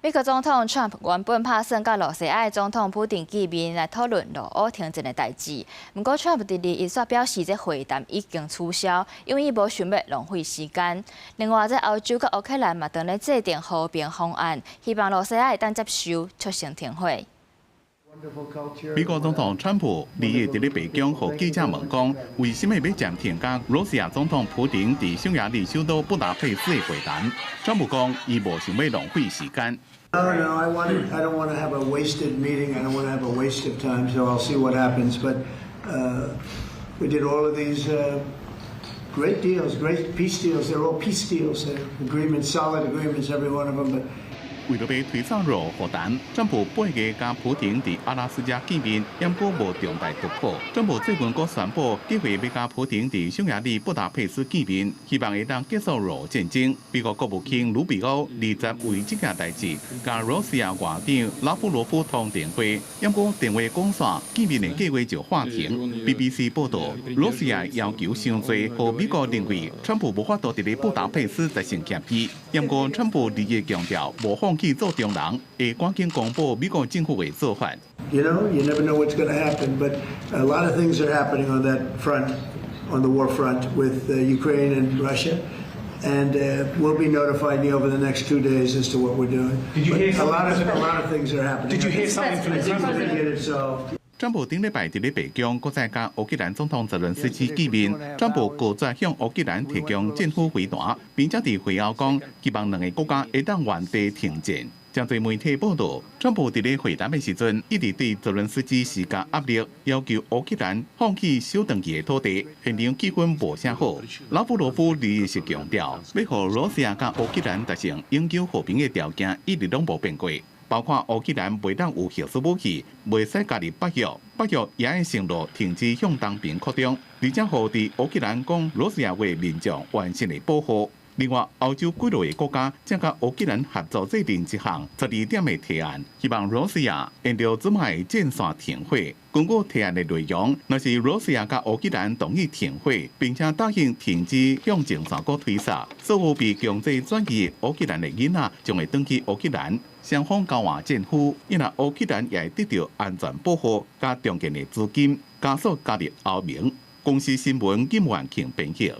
美國總統川普原本拍算佮羅西亞總統普丁見面來討論俄烏停戰的代誌，毋過川普佇二一煞表示，這會談已經取消，因為伊無想欲浪費時間。另外，這歐洲佮烏克蘭嘛正咧制定和平方案，希望羅西亞會當接受促成停火。美國總統川普二日佇咧白宮予記者問講，為啥物欲暫停佮羅西亞總統普丁佇匈牙利首都布達佩斯的會談？川普講，伊無想欲浪費時間。 No, I don't want to have a wasted meeting. I don't want to have a waste of time. So I'll see what happens. But we did all of these great deals, great peace deals. They're all peace deals. They're agreements, solid agreements, every one of them. But 為著欲推動俄和談，川普8月佮普丁佇阿拉斯加見面，毋過無重大突破。川普最近閣宣布計劃欲佮普丁佇匈牙利布達佩斯見面，希望會當結束俄烏戰爭。美國國務卿魯比歐20為這件代誌，佮羅西亞外長拉夫羅夫通電話，毋過電話講煞，見面的計劃就喊停。BBC 報道，羅西亞要求傷濟，予美國認為川普無法度佇咧布達佩斯達成協議。毋過川普二日強調，無放棄做中人，會趕緊公布美國政府的做法。 You never know what's going to happen, but a lot of things are happening on that front, on the war front with Ukraine and Russia. And we'll be notifying you over the next 2 days as to what we're doing. Did you hear But a lot of things are happening. Did you hear something from I the think we're going to president? get it solved. 川普頂禮拜佇咧白宮，閣再佮烏克蘭總統澤倫斯基見面。川普拒絕向烏克蘭提供戰斧飛彈，並且佇會後講，希望兩個國家會當原地停戰。針對媒體報道，川普佇咧會談的時陣，一直對澤倫斯基施加壓力，要求烏克蘭放棄收轉去的土地，現場氣氛無啥好。拉夫羅夫二日是強調，欲予羅西亞佮烏克蘭達成永久和平的條件，一直攏無變過。包括烏克蘭袂當有核子武器，袂使加入北約，北約也愛承諾停止向東邊擴張，而且予佇烏克蘭講羅西亞話民眾完善的保護。另外，歐洲幾落個國家正佮烏克蘭合作制定一項12點的提案，希望羅西亞沿著這擺戰線停火。根據提案的內容，若是羅西亞佮烏克蘭同意停火，並且答應停止向前線閣推殺，所有被強制轉移烏克蘭的囡仔將會轉去烏克蘭，雙方交換戰俘，因為烏克蘭也會得到安全保護佮重建的資金，加速加入歐盟。公視新聞金萬慶編譯。